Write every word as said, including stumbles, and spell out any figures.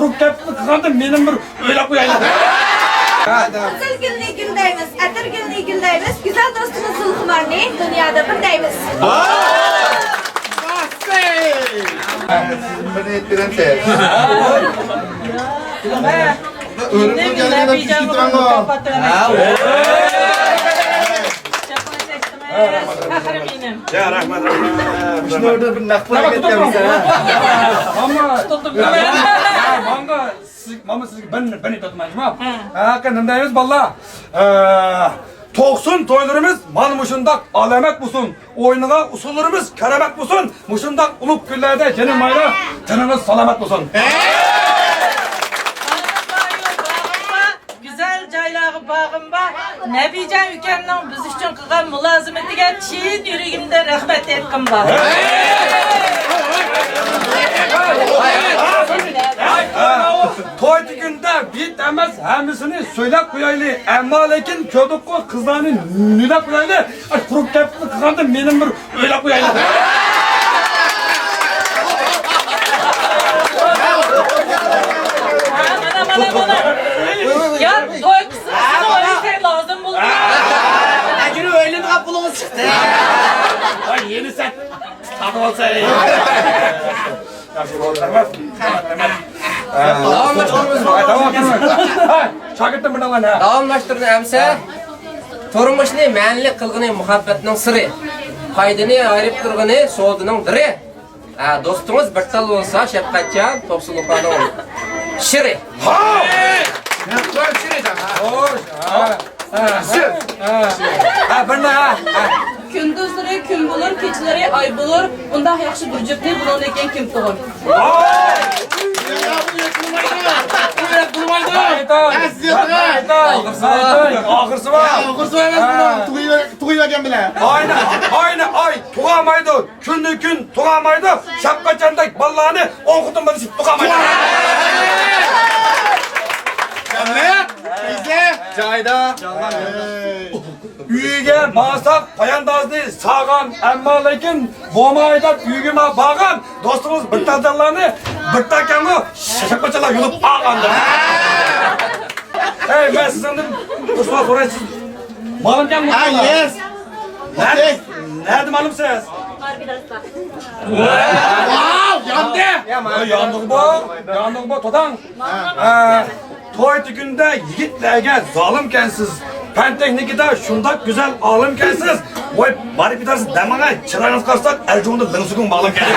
قۇرۇق گەپنى قىلغاندا مېنىڭ بىر ئويلاپ قويايلى. قىزىل گۈلنى گۈل دەيمىز، ئەتىر گۈلنى گۈل دەيمىز، گۈزەل دوستىمىز زۇلخۇمارنى دۇنيادا بىر دەيمىز. ئۆرۈپ كەلگەن كىشى تۇرامغۇ. پەخرىم مېنىڭ. يا، رەھمەت، رەھمەت. شۇنىڭ ئورنىدا بىر نەق پۇل ئەكەتكەنمىسەن، ھە؟ ماما، ماما، سىز، ماما، سىزگە بىر، بىر نېمە ئېيتىۋاتىمەن، جۇما. ھە. ھە، قېنى، نېمە دەيمىز، بالىلار؟ ئە، توقسۇن تويلىرىمىز مانا مۇشۇنداق ئالامەت بولسۇن. ئوينىغان ئۇسسۇللىرىمىز كارامەت بولسۇن. مۇشۇنداق ئۇلۇغ كۈنلەردە يەنە مايرا، تېنىڭىز سالامەت بولسۇن. گۈزەل جايلارغا بارغىن بار. نەبىجان ئۇكامنىڭ بىز ئۈچۈن قىلغان مۇلازىمىتىگە چىن يۈرىكىمدىن رەھمەت ئېيتقىن بار. توي دېگەندە بىت ئەمەس، ھەممىسىنى سۆيلەپ قويايلى. ئەمما لېكىن كۆردۇققۇ، قىزلارنى نۆلەپ قويايلى. ئاي، قۇرۇق گەپنى قىلغاندا مېنىڭ بىر ئويلاپ قويايلى. مانا، مانا، مانا. يا، توي قىلسىڭىز، سىزنى ئويلىساق لازىم بولدى. ئەجرى ئۆيلىنىپ قاپ پۇلىڭىز چىقتى. ۋاي، يېنى سەت تاقىۋالسا. ياخشى بولدى. داۋاملاشتۇرىمىز. ھاي، داۋام قىلىڭ. ھاي، شاگىرتىم بىر داڭلان، ھە. داۋاملاشتۇرىمىز ئەمسە. تۇرمۇشنى مەنىلىك قىلغىنى مۇھەببەتنىڭ سىرى. پايدىنى ئايرىپ تۇرغىنى سودىنىڭ دىرى. ھە، دوستىڭىز بىر تال بولسا، شەپقەتجان توقسۇلۇقلارنىڭ شىرى. ھا! شىرى جان، ھا. خوش، ھا. ھا. ھا، بىرنى، ھا. ھا. كۈندۈزلىرى كۈن بولۇر، كېچىلىرى ئاي بولۇر. بۇنداق ياخشى بىر جۈپنى بۇنىڭدىن كېيىن كىم تۇغۇر؟ ۋاي! ئاخىرسى بار. ئاخىرسى بار. ئاخىرسى بار ئەمەس، بۇنىڭ تۇغۇۋەرگەن بىلەن. ئاينى، ئاينى، ئاي، تۇغالمايدۇ. كۈندە كۈن تۇغالمايدۇ. شەپقەتجاندەك بالىلارنى ئوڭ خوتۇن بىلەن تۇغالمايدۇ. جايدا. ئۆيگە بارساق، پاياندازنى ساغان، ئەمما لېكىن بولماي دەپ ئۆيگە بارغان دوستىمىز بىر تال جانلارنى بىر تال كەممۇ شەپقەتجانلار يۇلۇپ ئالغاندا. ئەي، مەن سىزدىن بىر سوئال سوراي، سىز مالىم كەم؟ ھە، يېس. نەدە، نەدە مالىمسىز؟ ۋاۋ، ياندى. ياندىغۇ بۇ، ياندىغۇ بۇ، تۇتاڭ. ھە. توي تۈگۈندە يىگىتلەرگە زالىمكەنسىز، پەن تېخنىكىدا شۇنداق گۈزەل ئالىمكەنسىز. ۋاي، بارىپ كېتەرسىز دەمەڭە، چىرايىڭىزغا قارىساق ئەرجۇڭدا لىڭسىگۇڭ مالىمكەن.